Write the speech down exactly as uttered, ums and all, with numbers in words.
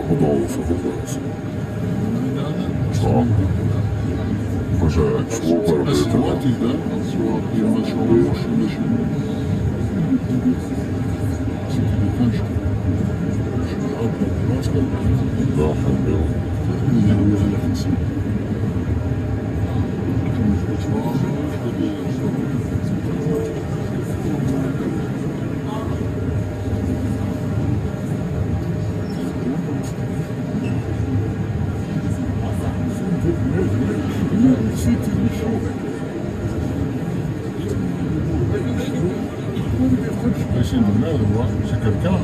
Dans ce contexte. Ça. Moi, j'ai un choix par le téléphone. لا حول ولا قوة. C'est quelqu'un,